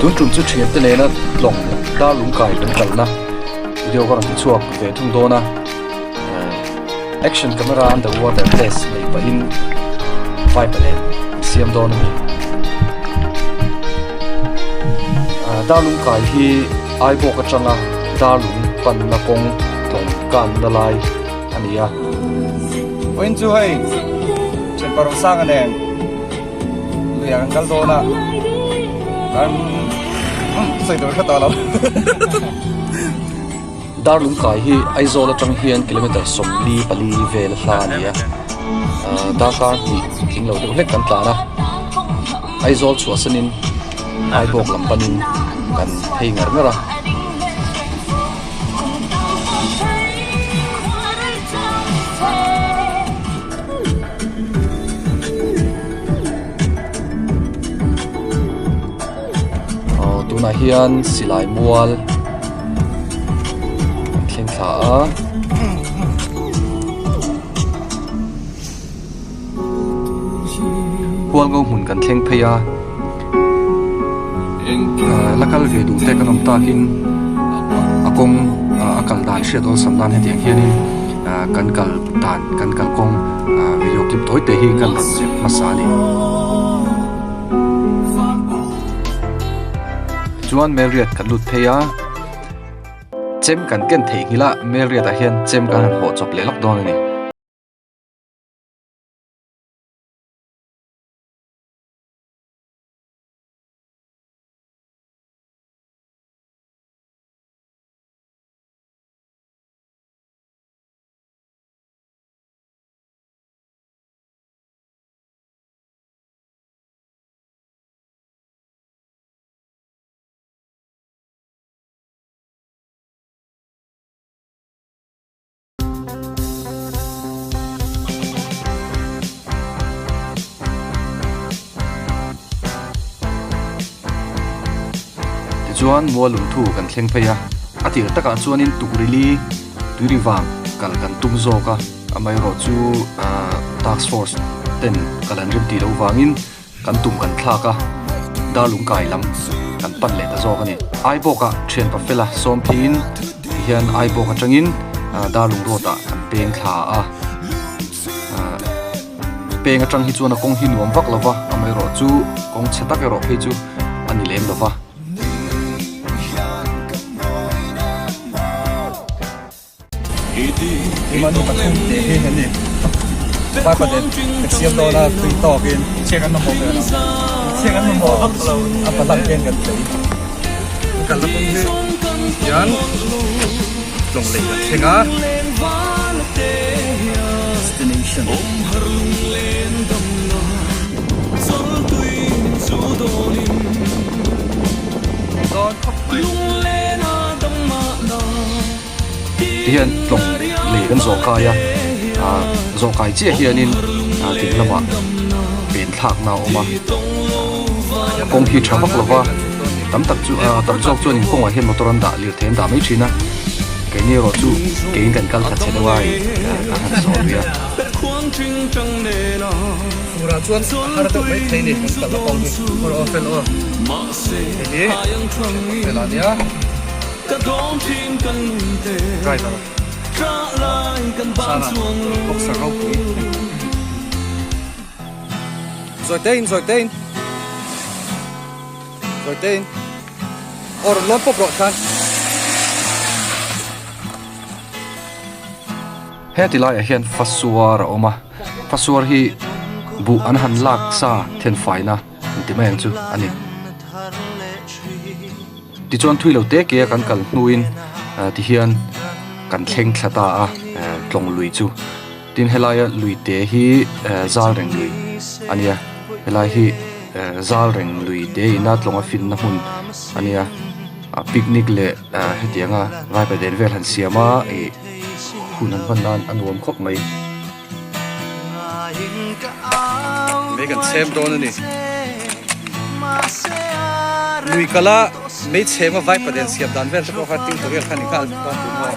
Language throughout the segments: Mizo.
Tun tum chu thiante nena tlawng dar lung kai kan kalna video ka rawn ti chhuak ve thung dawn a action camera under water test nei pahin pipe leh an siam dawn a ni dar lung kai hi Aibawk atanga dar lung panna kawng tlawng kanna lai a ni a. Vawiin chu hei thianpa Rosanga nen lui ah kan kal dawn a kan sawi tur hre tawh lo. Darlung kai hi Aizawl atang hian kilometer 44 vel a hla a ni a, darkar hnih tling lo deuh hlek kan tlan a, Aizawl chhuahsanin Aibawk lam panin kan phei ngar ngar a. Aw tunah hian silai mual an thleng thla a. Hualngo hmun kan thleng phei a la kal ve duh te kan awm takin a kawng a kal dan hriat awlsam nan hetiang hianin kan kal dan kan kal kawng video clip tawi te hi kan rawn zep hmasa a ni. Chuan Melriat kan lut phei a chem kan ken theihnghilh a Melriat ah hian chem kan han hawh chawp leh lawk dawn a ni. Tichuan Mualungthu kan thleng phei a, a tir takah chuanin Tukrili tuiri vang kal kan tum zawk a, amaherawh chu ahh task force ten kal an rem tih loh vangin kan tum kan thlak a, Darlung kai lam kan pan leh ta zawk a ni. Aibawkah thian pafela sawm pheiin tihian Aibawk atangin Darlung road ah kan peng thla a, peng atang hi chuan a kawng hi nuam vak lova, amaherawh chu kawng chhe tak erawh phei chu a ni lem lova. Imani pathum te hi an ni vai padet ka siam dawn a tui tawkin chhiak an mamawh ve lo chhiak an mamawh vak lo a palang hian kan tlei kan kalna kawng hi hian tlawng lei kan thleng a destination. Tihian tlawng lei kan zawh kai a ah zawh kai chiah hianin ah ding lamah pen thlakna a awm a kawng hi tha vak lova tam tak chu ah tam zawk chuanin kawngah hian motor an dah lirthei an dah mai thin a keini erawh chu keiin kan kal khat che deuh a ih kan han zawh lui a. Furah chuan a har deuh mai thei ni kan kalna kawng hi aw fel aw hei hi fel a nia. Driver Sana boxer ropui Zawi te in zawi te in zawi te in aw rawn lawn pawp rawh khan. Heti laiah hian fasuar a awm a, fasuar hi buh an han lak sa thenfaina an ti mai ang chu a ni. Tichuan thui lo te ke a kan kal hnuin tihian kan thleng thla ta a tlawng lui chu. Tin helaia lui te hi zal reng lui a nia helai hi zal reng lui te ina tlawng a finna hmun a nia picnic leh hetianga vaipaden vel han siam a ih hun han hman nan a nuam khawp mai. Mei kan chhem dawn a ni. Lui kala mei chhem a vaipaden siam dan vel te pawh kha tutorial kha ni nghal dawn tun maw.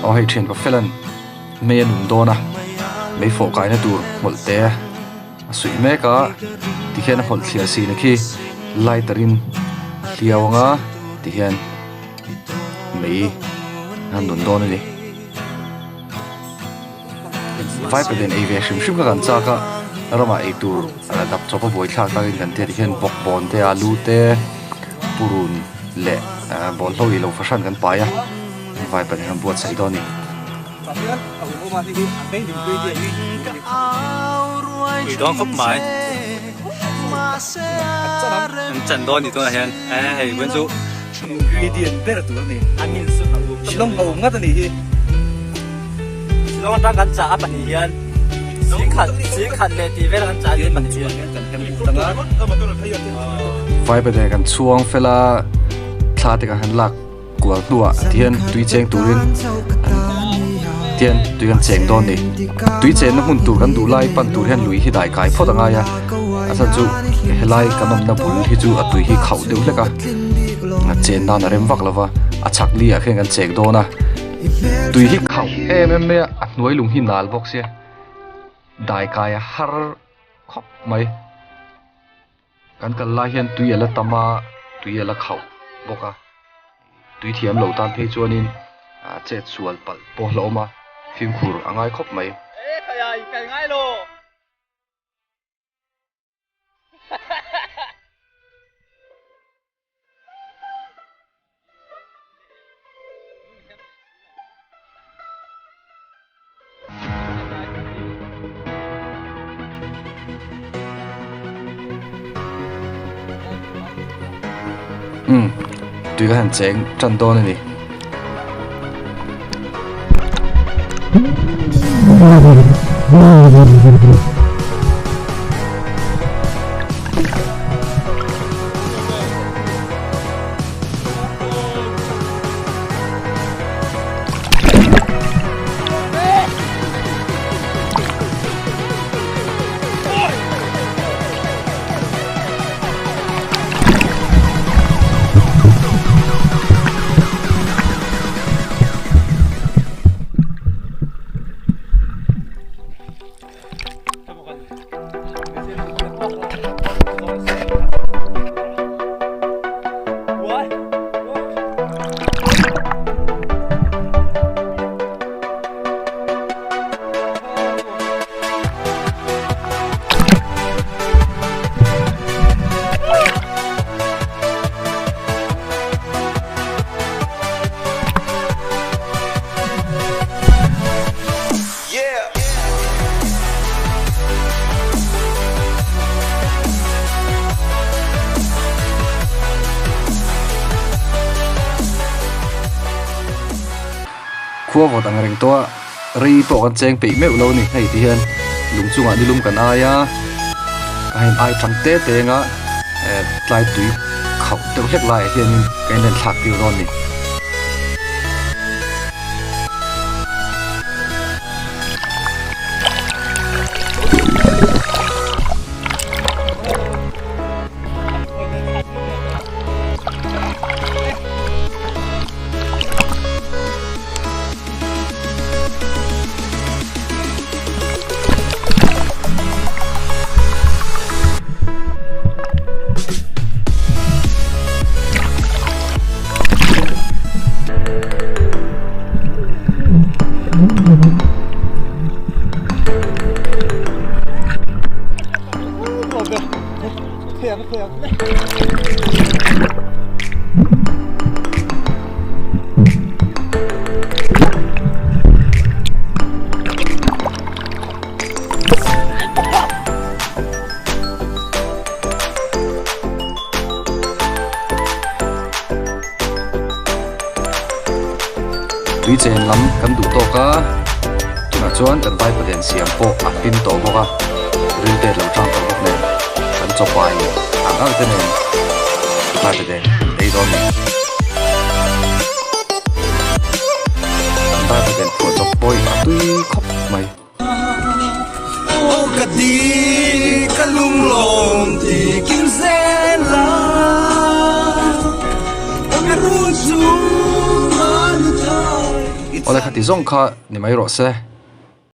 Aw hei thian ka fel an mei a nun dawn a mei fawh kaina tur hmawlh te a suih mek a tikhian a hmawlh thliah sin a khi lighter in a hliau ang a tihian mei a nun dawn a ni. Vaipaden ei ve hrim hrim kha kan chak a ramah ei tur dap chawp a buai thlak takin kan tia tihian bawkbawn te alu te purun leh bawlhlo ih lo fahran kan pai a vaipaden kan buatsaih dawn a ni. Ui dawn khawp mai an chan dawn ni tunah hian hei vawiin chu ingredient ber tur a ni shillong ho ngat a nih hi shillong atang kan chah a pahnih hian singkhat singkhat leh tih vel kan chah a ni pahnih hian Vaipaden kan chhuang fel a thla te kan han lak. Kual hnuah tihian tui cheng turin tihian tui kan cheng dawn ni. Tui chenna hmun tur kan duh lai pan tur hian lui hi dai kai phawt a ngai a, a chhan chu helai kan awmna bul hi chu a tui hi khauh deuh hlek a, chen nan a rem vak lo va, a chhak li ah khian kan cheng dawn a, tui hi khauh em em mai a, a hnuai lung hi nal bawk sia, dai kai a har khawp mai. Kan kal lai hian tui a la tam a, tui a la khauh bawk a, tui thiam lo tan phei chuanin chet sual palh pawh a hlauhawm a, fimkhur a ngai khawp mai. Umm tui ka han cheng tan dawn a ni. Khua vawt ang reng tawh a, rei pawh kan cheng peih meuh lo a ni. Hei ti hian lung chungah nilum kan ai a, ka hen ai tang te te anga tlai tui khauh deuh hlek laiah hianin ka in en thlak tir dawn a ni. Tui chen lam kan duh tawk a, tunah chuan kan vaipaden siam pawh a hlim tawh bawk a, riltet lo tang tawh bawk nen kan chawpai ang ang te nen vaipaden ei dawn a ni. Kan vaipaden. nen phuah chawp pawh a tui khawp mai. Awle khati zawng kha ni mai rawh se.